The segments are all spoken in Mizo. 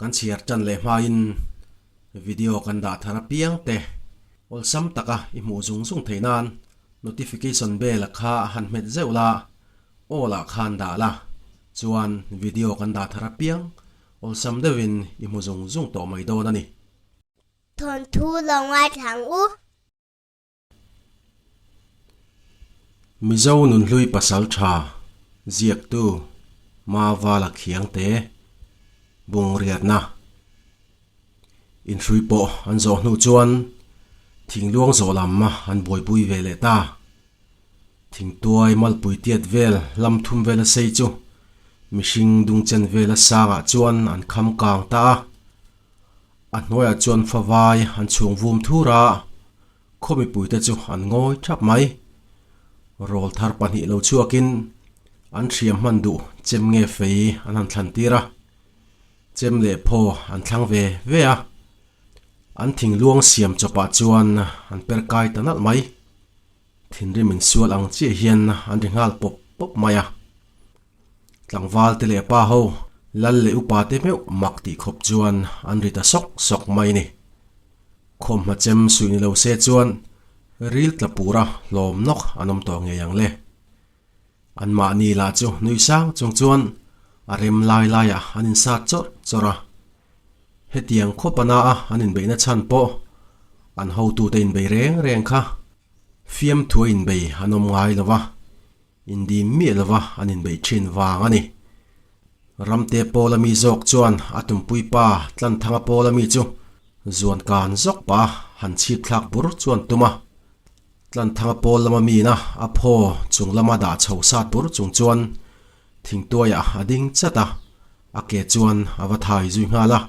Kan chhiar tan leh hmain video kan dah thar apiang te awlsam taka i hmuh zung zung theih nan notification bell a kha han hmet zeuh la, all ah khan dah la, chuan video kan dah thar apiang awlsam deuhin i hmu zung zung tawh mai dawn a ni. Thawnthu lo ngaithla ang u. Mizo nunhlui pasal tha ziaktu Mavala Khiangte Bungriatna Inhrui pawh an zawh hnu chuan thingluang zawh lam an buaipui ve leh ta. Thingtuai malpui tiat vel lam thum vela sei chu mihring dungchen vela sangah chuan an kham kang ta a. A hnuaiah chuan favai an chhung vum thur a, khaw mipuite chu an ngawi thap mai. Rawl thar pahnih lo chhuakin an hriam hman duh chem nge fei an han thlan tir a, chem leh phaw an thlang ve ve a. An thingluang siam chawpah chuan an per kai ta nalh mai. Thinrim insual ang chiah hian an ri nghal pawp pawp mai a. Tlangval te leh pa ho, lal leh upa te meuh mak tih khawp chuan an ri ta sawk sawk mai ni. Khawmhma chem suih ni lo se chuan ril tla pura hlawm nawk an awm tawh ngei ang le. Anmahni lah chu nui sang chung chuan a rem lai laiah an insat chawrh chawrh a. Hetiang khawp ana a an inbeihna chhan pawh an hotute inbei reng reng kha fiamthua inbei an awm ngai lo va. Indim miah lova an inbeih thin vang a ni. Ramte Pawla mi zawk chuan a tumpui pa Tlanthanga Pawla mi chu zuan kan zawk pa han chhip thlak bur chuan tum a. Tlanthanga Pawl lama miin a a phaw chung lama dah chho sat bur chung chuan thingtuaiah a ding chat a, a ke chuan a va thai zui nghal a.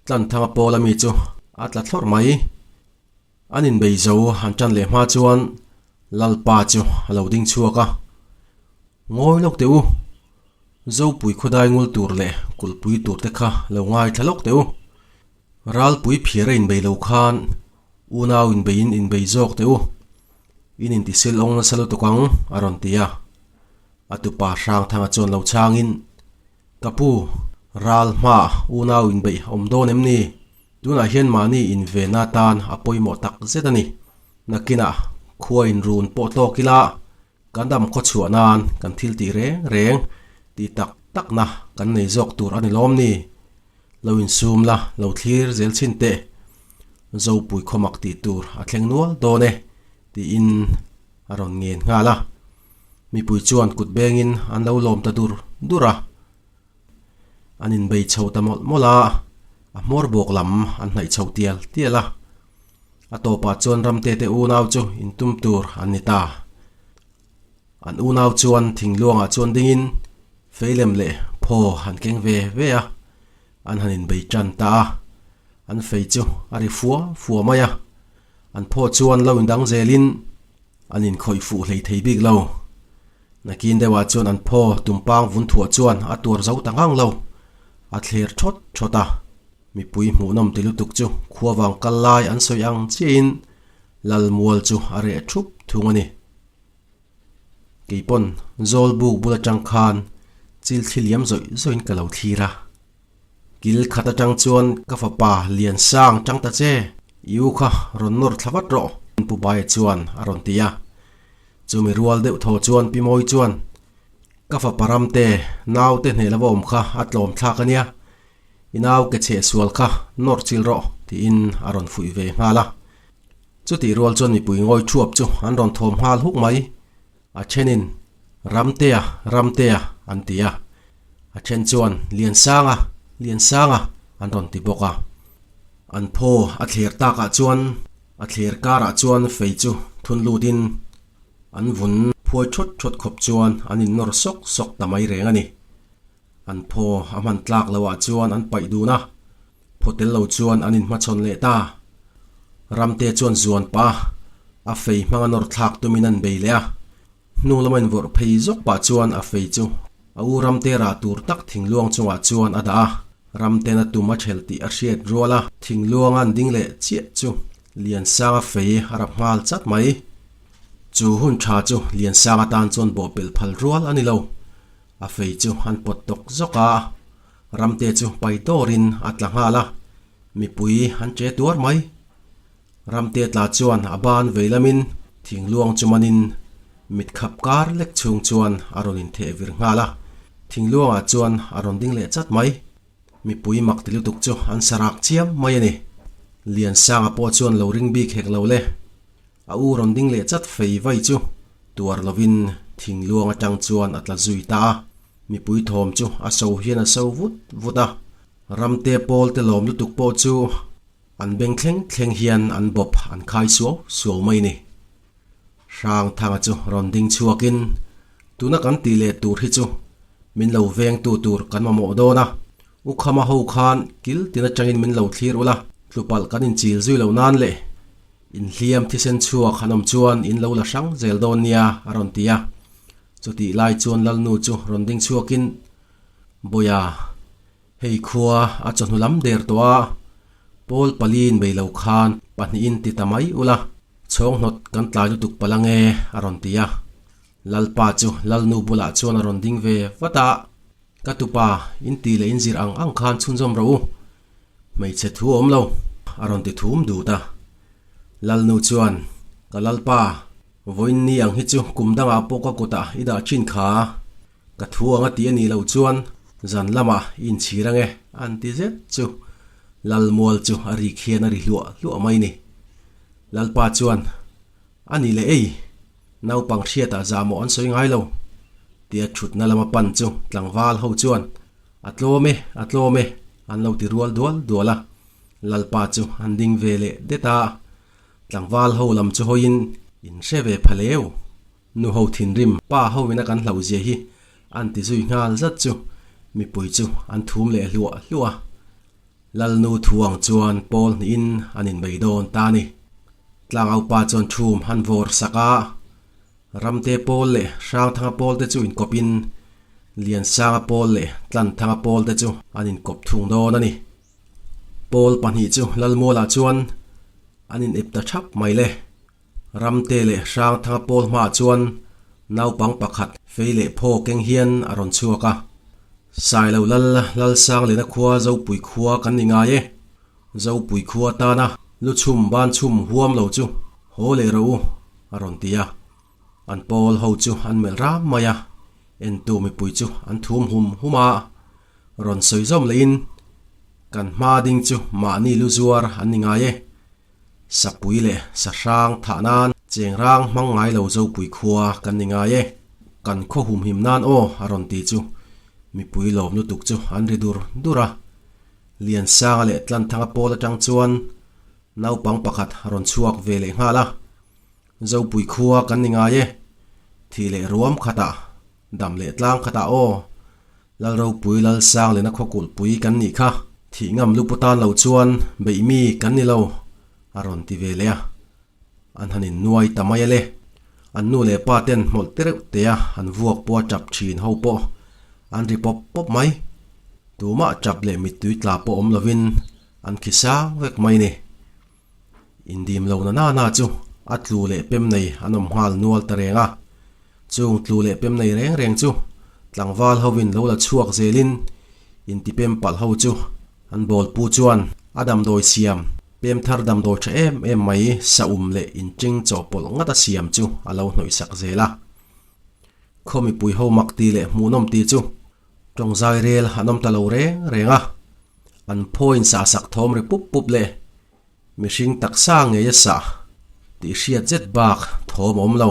Tlanthanga Pawla mi chu a tla thlawrh mai. An inbei zo an tan leh hma chuan Lalpa chu a lo ding chhuak a, Ngawi lawk teh u, Zopui khawdai ngul tur leh kulhpui tur te kha lo ngaithla lawk teh u. Ralpui phiar a inbei lo khan unau inbeiin inbei zawk teh u, in intisil awng nasa lutuk ang a rawn ti a. A tupa Hrangthanga chuan lo chhangin, Ka pu, ral hmaah unau inbeih awm dawn em ni? Tunah hian mahni invenna atan a pawimawh tak zet a ni. Nakinah khua inrun pawh tawk ila kan dam khaw chhuah nan kan thil tih reng reng tih tak takna kan nei zawk tur a ni lawm ni? Lo insum la, lo thlir zel chhin teh. Zopui khawmak tih tur a thleng nual dawn e, tiin a rawn ngen nghal a. Mipui chuan kut bengin an lo lawm ta dur dur a. An inbei chho ta mawlh mawlh a, a hmawr bawk lam an hnaih chho tial tial a. A tawpah chuan Ramte te unau chu intum tur an ni ta. An unau chuan thingluangah chuan dingin feilem leh phaw an keng ve ve a, an han inbei tan ta a. An fei chu a ri fua fua mai a, an phaw chuan lo indang zelin an inkhawih fuh hlei thei bik lo. Nakin deuhah chuan an phaw tumpang vun thuah chuan a tuar zo ta ngang lo, a thler thawt thawt a. Mipui hmuhnawm ti lutuk chu khuavang kal lai an sawi ang chiahin Lalmual chu a reh thup thung a ni. Keipawn Zawlbuk bul atang khan chil thli liam zawih zawihin ka lo thlir a. Kil khat atang chuan ka fapa Liansang tang ta che, i u kha rawn nawr thla vat rawh, Pu Baia chuan a rawn ti a. Chumi rual deuh thaw chuan Pi Mawi chuan, Ka fapa Ramte, naute hneh lova awm kha a tlawm thlak a nia, I nau ke chheh sual kha nawr chil rawh, tiin a rawn fuih ve nghal a. Chutih rual chuan mipui ngawi thuap chu an rawn thawm nghal huk mai. A thenin, Ramtea, Ramtea, an ti a. A then chuan, Liansanga, Liansanga, an rawn ti bawk a. An phaw a thler takah chuan a thler karah chuan fei chu thun lutin an vun phuai thawt thawt khawp chuan an innawr sawk sawk ta mai reng a ni. An phaw a hman tlak loh ah chuan an paih dun a, phaw tel lo chuan an inhmachhawn leh ta. Ramte chuan zuan pah a, a fei hmanga nawr thlak tumin an bei leh a, hnung lama invawrh phei zawk pah chuan a fei chu a u Ramte rah tur tak thingluang chungah chuan a dah a, Ramten a tum a ṭhelh tih a hriat rual a, thingluanga an ding leh chiah chu Liansanga fei a rap nghal chat mai. Chu hun ṭha chu Liansanga tan chuan bawhpelh phal rual a ni lo. A fei chu an pawt tawk zawk a, Ramte chu pai dawrin a tla nghal a, mipui an che tuar mai. Ramte tla chuan a ban vei lamin thingluang chu manin mit khap kar lek chhung chuan a rawn intheh vir nghal a, thingluangah chuan a rawn ding leh chat mai. Mipui mak ti lutuk chu an sarak chiam mai a ni. Liansanga pawh chuan lo ring bik hek lo le. A u rawn ding leh chat fei vai chu tuar lovin thingluang atang chuan a tla zui ta a. Mipui thawm chu a so hian a so vut vut a. Ramte pawl te lawm lutuk pawh chu an beng thleng thleng hian an bawp an khai suau suau mai ni. Hrangthanga chu rawn ding chhuakin, Tuna kan tih leh tur hi chu min lo vengtu tur kan mamawh dawn a, Ukhama ho khan kil tin atangin min lo thlir ula, tlupalh kan inchil zui lo nan leh inhliam thisen chhuak han awm chuan in lo la hrang zel dawn nia a rawn ti a. Chutih lai chuan Lalnu chu rawn ding chhuakin, Bawia, Hei khua a chawhnu lam der tawh a, Pawl paliin bei lo khan pahnihin ti ta mai ula, chhawng hnawt kan tlai lutuk palh ange a rawn ti a. Lalpa chu Lalnu bulah chuan a rawn ding ve vat a, Ka tupa, in ti leh in zir ang ang khan chhunzawm rawh u, hmeichhe thu awm lo a rawn ti thum dut a. Lalnu chuan, Ka Lalpa, vawiin ni ang hi chu kum dangah pawh ka kutah i dah thin kha. Ka thu ang a ti a nih loh chuan zan lamah i inchhir ange an ti zet chu Lalmual chu a rik hian a ri hluah hluah mai ni. Lalpa chuan, A nih leh ei, naupang hriatah zahmawh an sawi ngai lo tia thutna lama pan chu tlangval ho chuan, A tlawm e, a tlawm e an lo ti rual dual dual a. Lalpa chu an ding ve leh det a, tlangval ho lam chu hawiin in hre ve pha leu. Nu ho thinrim, pa ho ina kan hlauh zia hi an ti zui nghal zat chu mipui chu an thum leh hluah hluah a. Lalnu thuang chuan pawl hnihin an inbei dawn ta a ni. Tlangaupa chuan thum han vawr sak a, Ramte pawl leh Hrangthanga pawl te chu inkawpin Liansanga pawl leh Tlanthanga pawl te chu an inkawp thung dawn a ni. Pawl pahnih chu Lalmualah chuan an inep ta thap mai le. Ramte leh Hrangthanga pawl hmaah chuan naupang pakhat fei leh phaw keng hian a rawn chhuak a. Sailo lal Lalsanglena khua Zopui khua kan ni ngai e. Zopui khua tana lu chhum ban chhum huam lo chu haw leh rawh u a rawn ti a. An pawl ho chu an melh ram mai a, entu mipui chu an thum hum hum a. Rawn sawi zawm lehin kan hma ding chu mahni lu zuar an ni ngai e. Sapui leh sahrang thah nan chengrang hmang ngai lo Zopui khua kan ni ngai e. Kan khaw humhim nan aw a rawn ti chu mipui lawm lutuk chu an ri dur dur a. Liansanga leh Tlanthanga pawl atang chuan naupang pakhat a rawn chhuak ve leh nghal a. Zopui khua kan ni ngai e. Thih leh ruam khatah, dam leh tlang khatah aw. Lalropui Lalsang lehna khawkulhpui kan nih kha. Thih ngam lupu tan lo chuan beih mi kan ni lo, a rawn ti ve leh a. An han innuai ta mai a le. An nu leh pa ten hmawlh te reuh te a an vuak pawh a tap thin ho pawh an ri pawp pawp mai. Tumah tap leh mittui tla pawh awm lovin an khi sang vek mai ni. Indim lo na nana chu a tlu leh pem nei an awm nghal nual ta reng a. Chung tlu leh pem nei reng reng chu tlangval hovin lo la chhuak zelin intipem palh ho chu an bawlpu chuan a damdawi siam pem thar damdawi tha em em mai saum leh inching chawhpawlh ngat a siam chu a lo hnawih sak zel a. Khaw mipui ho mak ti leh hmuhnawm ti chu tawngzai rel an awm ta lo reng reng a. An phawiin sah sak thawm ri pup pup leh Mihring taksa ngei a sah tih hriat zet bak thawm a awm lo.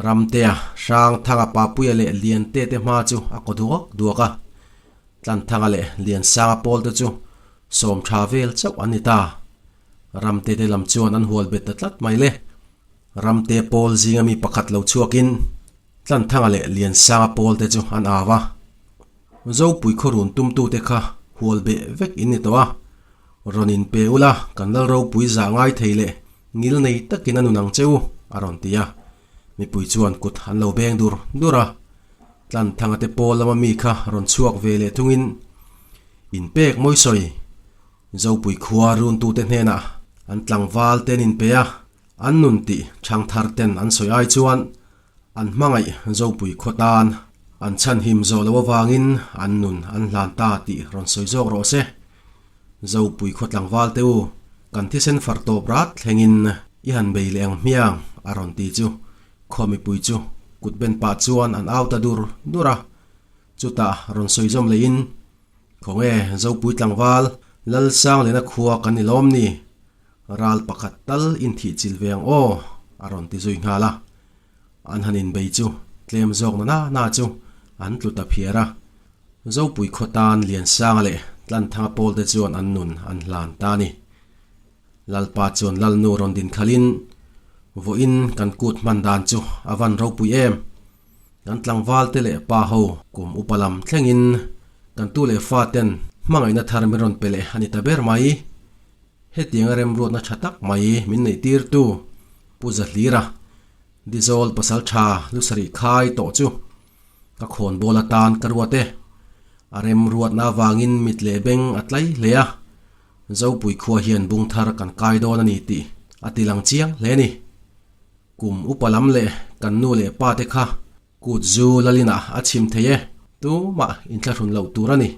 Ramtea, Hrangthanga Papuia leh Liante te hma chu a kaw duak duak a. Tlanthanga leh Liansanga pawl te chu sawm tha vel chauh an ni ta. Ramte te lam chuan an hual bet ta tlat mai le. Ramte pawl zinga mi pakhat lo chhuakin Tlanthanga leh Liansanga pawl te chu an au a. Zopui khawrun tumtute kha hual beh vek in ni tawh a, rawn in pe ula kan lal ropui zah ngai thei leh ngil nei takin a nun ang che u, a rawn ti a. Mipui chuan kut an lo beng dur dur a. Tlanthanga te pawl lama mi kha rawn chhuak ve leh thungin, In pek mawi sawi, Zopui khua runtute hnenah an tlangval te an inpe a, an nun tih chhangthar ten an sawi ai chuan, An hmangaih Zopui khaw tan An chhanhim zawh loh avangin an nun an hlan ta tih rawn sawi zawk rawh se. Zopui khaw tlangval te u, kan thisen far tawp rat thlengin i han bei leh ang hmiang a rawn ti chu khaw mipui chu kut ben pah chuan an au ta dur dur a. Chutah rawn sawi zawm lehin, Khawnge Zopui tlangval Lalsanglena khua kan ni lawm ni? Ral pakhat tal inthih chilh ve ang aw a rawn ti zui nghal a. An han inbei chu tlem zawk na na na chu an tlu ta phiar a. Zopui khaw tan Liansanga leh Tlanthanga pawl te chuan an nun an hlan ta a ni. Lalpa chuan Lalnu rawn din khalhin, Vawiin kan kut hman dan chu a van ropui em? Kan tlangval te leh pa ho kum upa lam thlengin kan tu leh fa ten hmangaihna thar min rawn pe leh a ni ta ber mai. Hetianga remruatna tha tak mai min neih tirtu Pu Zahlira, Dizawl pasal tha lu sarih khai tawh chu ka khawn bawl atan ka ruat e. A remruatna avangin mit leh beng a tlai hle a, Zopui khua hian bung thar kan kai dawn a ni tih a ti lang chiang hle a ni. Kum upa lam leh kan nu leh pa te kha kut zu lalinah a chhim thei e, tumah inthlahrun loh tur a ni.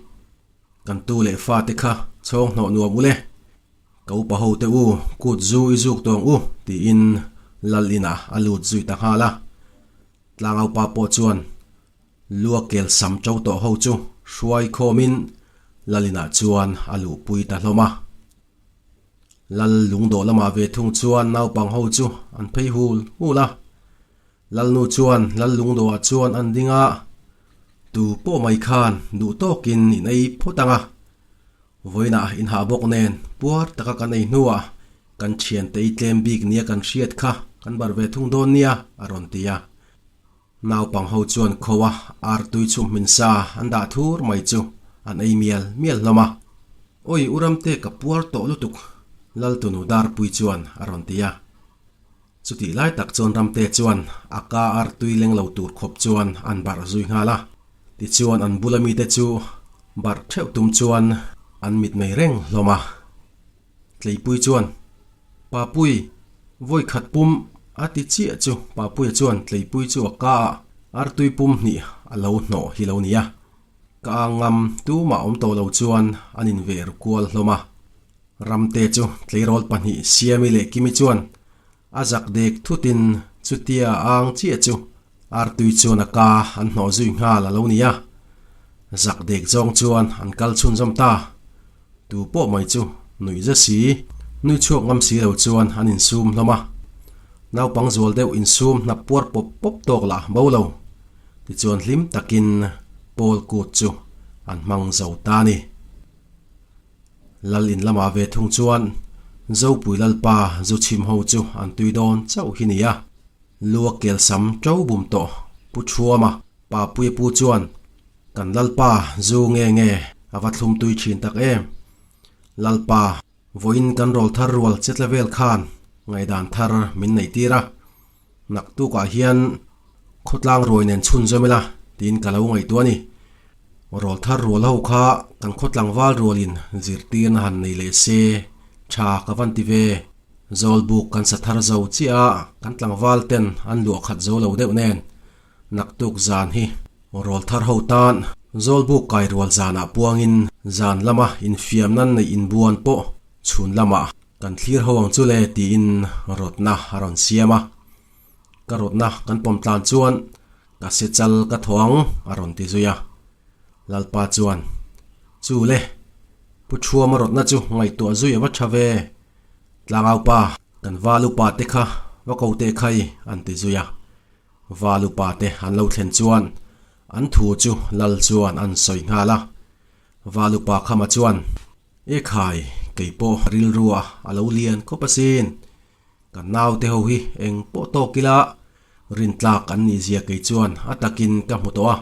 Kan tu leh fa te kha chhawng hnawh nuam ule, ka upa ho te u kut zu i zuk tawng u tiin lal inah a lut zui ta nghal a. Tlangaupa pawh chuan lua kel sam to tawh ho chu hruai khawmin lal inah chuan a luhpui ta hlawm a. Lal lungdawh lamah ve thung chuan naupang ho chu an phei hul hul a. Lalnu chuan lal lungdawhah chuan an ding a, Tu pawh mai khan duh tawkin in ei phawt ang a, vawiinah in hah bawk nen puar taka kan ei hnuah kan thiante ei tlem bik nia kan hriat kha kan bar ve thung dawn nia a rawn ti a. Naupang ho chuan khaw a artui chhum hmin sa an dah thur mai chu an ei mial mial hlawm a. Awi u Ramte ka puar tawh lutuk Laltunu Darpui chuan a rawn ti a. Chutih lai tak chuan Ramte chuan a ka artui leng lo tur khawp chuan an barh zui nghal a. Tichuan an bula mite chu barh theuh tum chuan an mitmei reng hlawm a. Tleipui chuan, Papui, vawi khat pum a ti chiah chu Papuia chuan Tleipui chu a ka a, artui pum hnih a lo hnawh hi lo nia. Ka a ngam tumah awm tawh lo chuan an inver kual hlawm a. Ramte chu tleirawl pahnih Siami leh Kimi chuan a zak dek thutin chutia a ang chiah chu artui chuan a ka an hnawh zui nghal a lo ni a. Zak dek zawng chuan an kal chhunzawm ta. Tu pawh mai chu nuih za si, nui chhuak ngam si lo chuan an insum hlawm a. Naupang zual deuh insum hnap puar pawp pawp tawk lah bo lo. Tichuan hlim takin Paul kut chu an hmang zo ta a ni. Lal in lamah ve thung chuan Zopui Lalpa zu chhim ho chu an tui dawn chauh hi nia. Lua kel sam to bum tawh Pu Thuama Pa Puia pu chuan kan Lalpa zu nge nge a va thlum tui thin tak em. Lalpa vawiin kan rawl thar rual chetla vel khan ngaihdan thar min neih tir a. Naktukah hian khawtlang ruai nen chhun zawm ila tiin ka lo ngaihtuah a ni. Rawl thar rual ho kha kan khawtlangval rualin zirtirna han nei leh se tha ka van ti ve. Zawlbuk kan sa thar zo chiah a, kan tlangval ten an luah khat zo lo deuh nen naktuk zan hi rawl thar ho tan Zawlbuk kai rual zanah puangin zan lama infiam nan neih inbuan pawh chhun lamah Kan thlir ho ang chu le tiin rawtna a rawn siam a, ka rawtna kan pawm tlan chuan ka se chal ka thaw ang a rawn ti zui a. Lalpa chuan, Chu le, Pu Thuama rawtna chu ngaihtuah zui a va tha ve, Tlangaupa, kan val upa te kha va ko teh khai an ti zui a. Val upa te an lo thlen chuan an thu chu Lal chuan an sawi nghal a. Val upa Khama chuan, E khai, kei pawh rilrua a lo lian khawp asin. Ka naute ho hi eng pawh tawk ila rintlak an nih zia kei chuan a takin ka hmu tawh a.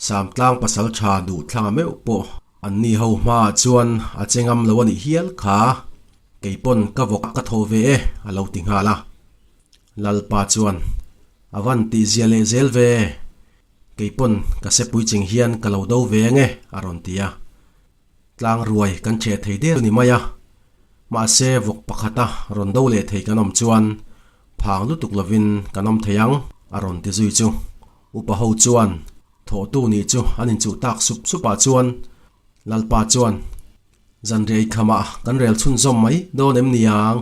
Samtlang pasal tha duh thlanga meuh pawh an ni ho hmaah chuan a che ngam lo a nih hial kha. Kei pawn ka vawk ka thaw ve e a lo ti nghal a. Lalpa chuan a van tih zia leh zel ve. Kei pawn ka sepui ching hian ka lo do ve ange a rawn ti a. Tlang ruai kan cheh thei der ni mai a, mahse vawk pakhata rawn do leh thei kan awm chuan phang lutuk lovin kan awm thei ang a rawn ti zui chu. Upa ho chuan. Thawhtu nih chu an inchuh tak sup supah chuan Lalpa chuan, Zanriah ikhamah kan rel chhunzawm mai dawn em niang?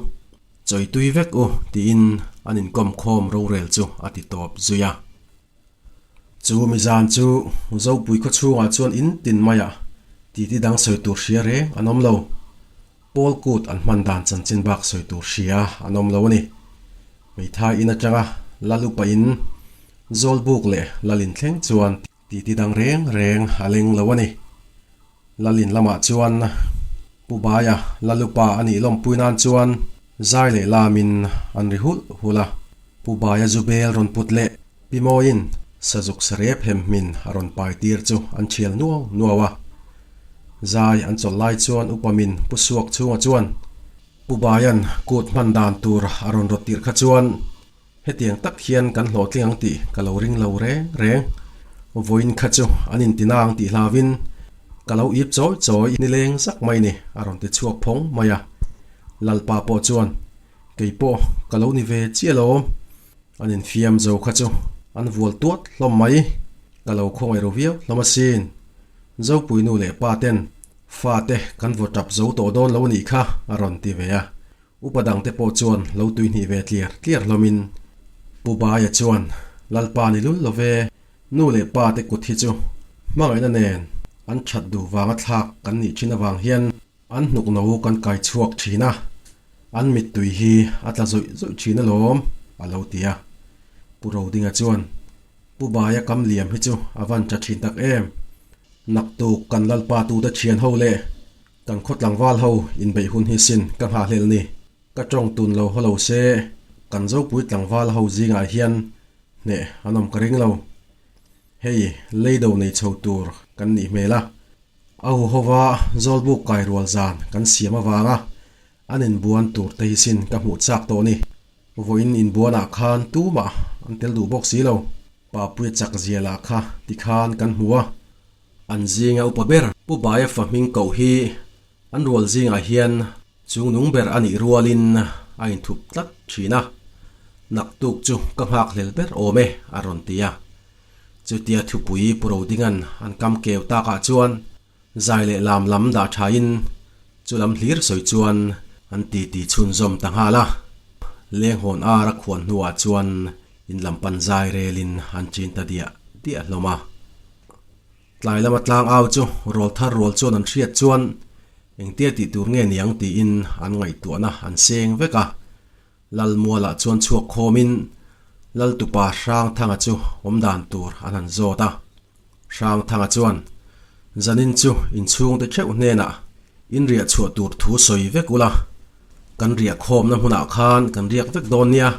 Chawi tui vek u, tiin an inkawm khawm rorel chu a ti tawp zui a. Chu mizan chu Zopui khaw chhungah chuan in tin maiah titi dang sawi tur hria reng an awm lo. Pawl kut an hman dan chanchin bak sawi tur hria an awm lo a ni. Hmeithai in atanga Lal upa in Zawlbuk leh Lal in thleng chuan titi dang reng reng a leng lo a ni. Lal in lamah chuan Pu Baia Lal upa a nih lawmpui nan chuan zai leh lamin an ri hulh hulh a. Pu Baia zu bel rawn put leh Pi Mawiin sazuk sarep hem hmin a rawn pai tir chu an thial nuau nuau a. Zai an chawlh lai chuan upa min Pu Suak chhunga chuan Pu Baia'n kut hman dan tur a rawn rawt tirh kha chuan hetiang tak hian kan hlawhtling ang tih ka lo ring lo reng reng. Vawiin kha chu an intina ang tih hlauin ka lo ip chawi chawi nileng zak mai ni a rawn ti chhuak phawng mai a. Lalpa pawh chuan Kei pawh ka lo ni ve chiah lo. An infiam zo kha chu an vual tuat hlawm mai. Ka lo khawngaih ro viau hlawm asin. Zopui nu leh pa ten fa te kan vaw tap zo tawh dawn lo anih kha a rawn ti ve a. Upa dang te pawh chuan lo tuihnih ve tliar tliar hlawmin Pu Baia chuan Lalpa ni lul lo ve, nu leh pa te kut hi chu hmangaihna nen an that duh vanga thlak kan nih thin avang hian An hnuk no kan kai chhuak thin a, an mittui hi a tla zawih zawih thin alawm, a lo ti a. Pu Rodinga chuan, Pu Baia kam liam hi chu a van tha thin tak em? Naktuk kan Lalpa tute thian ho leh kan khaw tlangval ho inbeih hun hi sin ka nghahhlel ni. Ka tawng tun lo haw lo se, kan Zopui tlangval ho zingah hian hneh an awm ka ring lo. Hei leido nei chho tur kan nih hmel a. A huhova Zawlbuk kai rual zan kan siam avanga an inbuan tur te hi sin ka hmuh chak tawh ni. Vawiin inbuanah khan tumah an tel duh bawk si lo. Papuia chak zia lah kha tikhan kan hmu a. An zinga upa ber Pu Baia fa hming koh hi an rual zingah hian chungnung ber a nih rualin a inthup tlat thin a. Naktuk chu ka nghakhlel ber awm e a rawn ti a. Chutia thupui Pu Rodinga'n an kam keu takah chuan zai leh lam lam dah thain chu lam hlir sawi chuan an titi chhunzawm ta nghal a. Lenghawn ar a khuan hnuah chuan in lam pan zai relin an chin ta diah diah hlawm a. Tlai lama tlang au chu rawl thar rual chuan an hriat chuan engtia tih tur nge niang tiin an ngaihtuahna an seng vek a. Lalmualah chuan chhuak khawmin Laltupa Hrangthanga chu awmdan tur an han zawt a. Hrangthanga chuan, Zanin chu inchhungte theuh hnenah in riah chhuah tur thu sawi vek ula, kan riah khawmna hmunah khan kan riak vek dawn nia,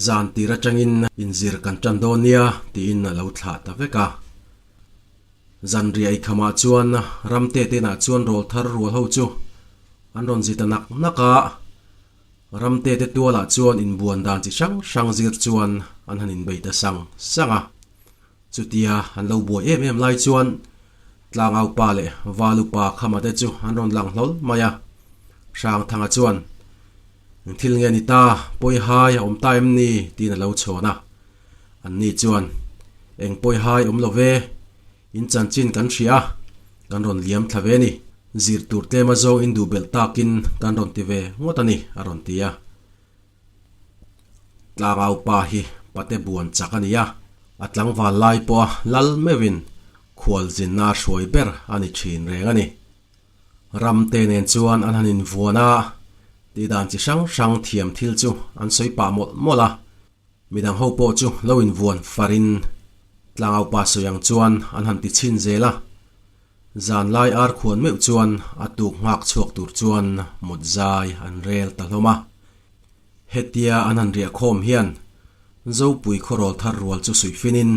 zan tir atangin inzir kan tan dawn nia, tiin a lo thlah ta vek a. Zan riah ikhamah chuan ramte tenah chuan rawl thar rual ho chu an rawn zi ta nak nak a. Ramte te tualah chuan inbuan dan chi hrang hrang zir chuan an han inbei ta sang sang a. Chutia an lo buai em em lai chuan Tlangau pa leh Valupa Khama te chu an rawn lang hlawl mai a. Hrangthanga chuan, Eng thil nge ni ta, pawihai a awm ta em ni? tiin a lo chhawn a. Anni chuan, Eng pawihai awm lo ve, In chanchin kan hria a, kan rawn liam thla ve ni. Zir tur tlem a zawng in duh belh takin kan rawn ti ve ngawt a ni, a rawn ti a. Tlangau pa hi pate buan chak a ni a, a tlangval lai pawha lal meuhin khual zinna a hruai ber a ni thin reng a ni. Ramte nen chuan an han invuan a, tihdan chi hrang hrang thiam thil chu an sawi pah mawlh mawlh a. Midang ho pawh chu lo invuan farin tlangau pa sawi ang chuan an han ti chhin zel a, zan lai ar khuan meuh chuan a tuk nghak chhuak tur chuan mut zai an rel ta hlawm a. Hetia an han riah khawm hian Zopui khawrawl thar rual chu suih finin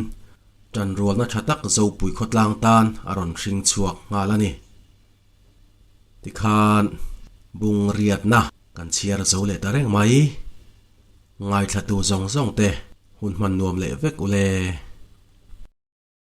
tan rualna tha tak Zopui khawtlang tan a rawn hring chhuak nghal a ni. Tikhan bung riatna kan chhiar zo leh ta reng mai. Ngaithlatu zawng zawng te hun hman nuam leh vek ule.